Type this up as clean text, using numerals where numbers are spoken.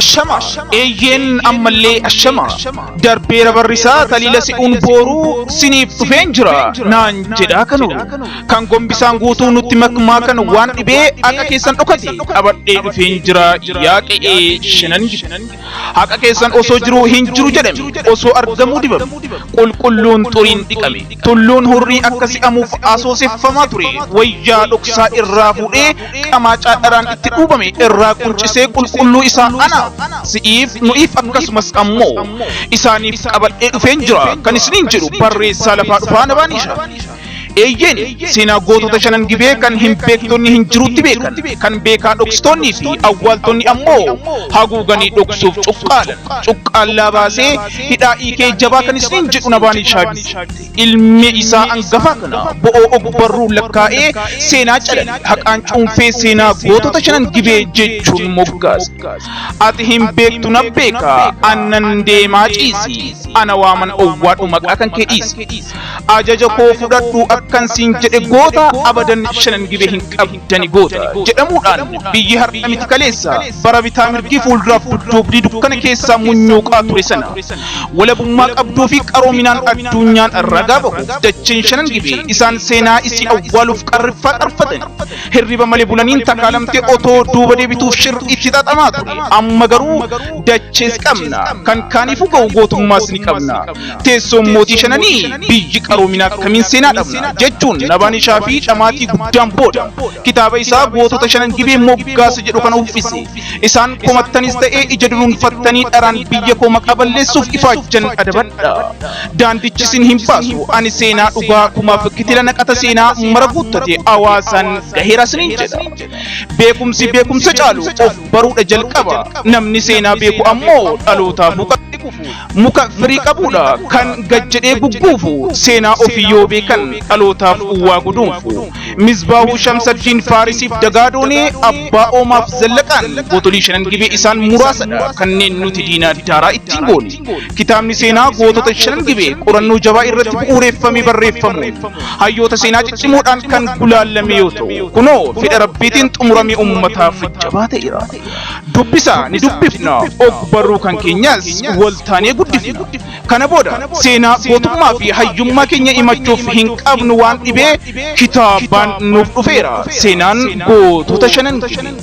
Ashama eeyyeen ammallee ashama darbeera barrisaa taliila si'uun booruu siniif dhufeen jira naan jedhaa kan oolu kan gombisaan guutuu nutti makmaa kan waan dhibee akka keessan dhokate qabadhee dhufeen jira yaa qe'ee shanan jiru haqa keessan osoo jiruu hin jiru jedhame osoo argamuu dibame qulqulluun xuriin dhiqame tulluun hurrii akka si'amuuf asooseffamaa ture wayyaa dhoksaa irraa fuudhee qamaacaa dharaan itti dhuubame irraa quncisee qulqulluu isaa ana si'iif nu'iif akkasumas ammoo isaaniif qabadhee dhufeen jira kan isiniin jedhu barreessaa lafaa dhufaa nabaanisha. Eeyyeen seenaa gootota shanan gibee kan hin beektonni hin jirutti beekan kan beekaa dhoksitoonnii fi awwaaltonni ammoo haguuganii dhoksuuf cuqqaalan cuqqaallaa baasee hidhaa hiikee jabaa kan isiniin jedhu nabaanishaa ilmi isaa angafaa kana bo'oo ogbarruu lakkaa'ee seenaa calale haqaan cuunfee seenaa gootota shanan gibee jechuun moggaase. Ati hin beektu na beeka annan deemaa ciisi ana waaman owwaadhu maqaa kan kee dhiisi. Ajaja koo fudhadhu akkan siin jedhe goota abadan shanan gibee hin qabdani goota jedhamuudhaan biyyi har'a miti kaleessa bara bitaa mirgii fuulduraaf dudduubni dukkana keessaa munyuuqaa ture sana walabummaa qabduu fi qaroominaan addunyaan ragaa bahu dacheen shanan gibee isaan seenaa isii awwaaluuf qarriffaa qarfatan hirriba malee bulaniin takaalamtee otoo duuba deebituuf shir itti xaxamaa ture amma garuu dachees qabna kan kaaniifuu ga'u gootummaas ni qabna teessoon mootii shananii biyyi qaroominaa akkamiin seenaa dhabna jechuun nabaanishaa fi dhamaatii guddaan booda kitaaba isaa gootota shanan gibee moggaasa jedhu kana uffise isaan komattanis ta'ee ija dunuunfattanii dharaan biyya koo maqaa balleessuuf ifaajjan adabadha daandichi isin hin baasu ani seenaa dhugaa kumaaf kitila naqata seenaa mara guuttate hawaasaan gaheera isiniin jedha beekumsi beekumsa caalu of baruudha jalqaba namni seenaa beeku ammoo dhalootaaf muka firii qabuudha kan gajjedhee gugguufu seenaa ofii yoo beekan dhalootaaf waa guduunfu Misbaahuu Shamsaddiin Faarisiif Dagaadoonee Abbaa Oomaaf Zallaqaan gootolii shanan gibee isaan muraasadha kanneen nuti diinaa daaraa ittiin goone. Kitaabni seenaa gootota shanan gibee qorannoo jabaa irratti bu'uureffamee barreeffamuun hayyoota seenaa ciccimoodhaan kan gulaalame yoo ta'u kunoo fedha rabbiitiin xumuramee uummataaf jabaa ta'eera. Dubbisaa ni dubbifna og barruu kan keenyas waltaanee guddifna. Kana booda seenaa gootummaa fi hayyummaa keenya himachuuf hin qabnu waan dhibee kitaabaan nuuf dhufeera seenaan gootota shanan gibee.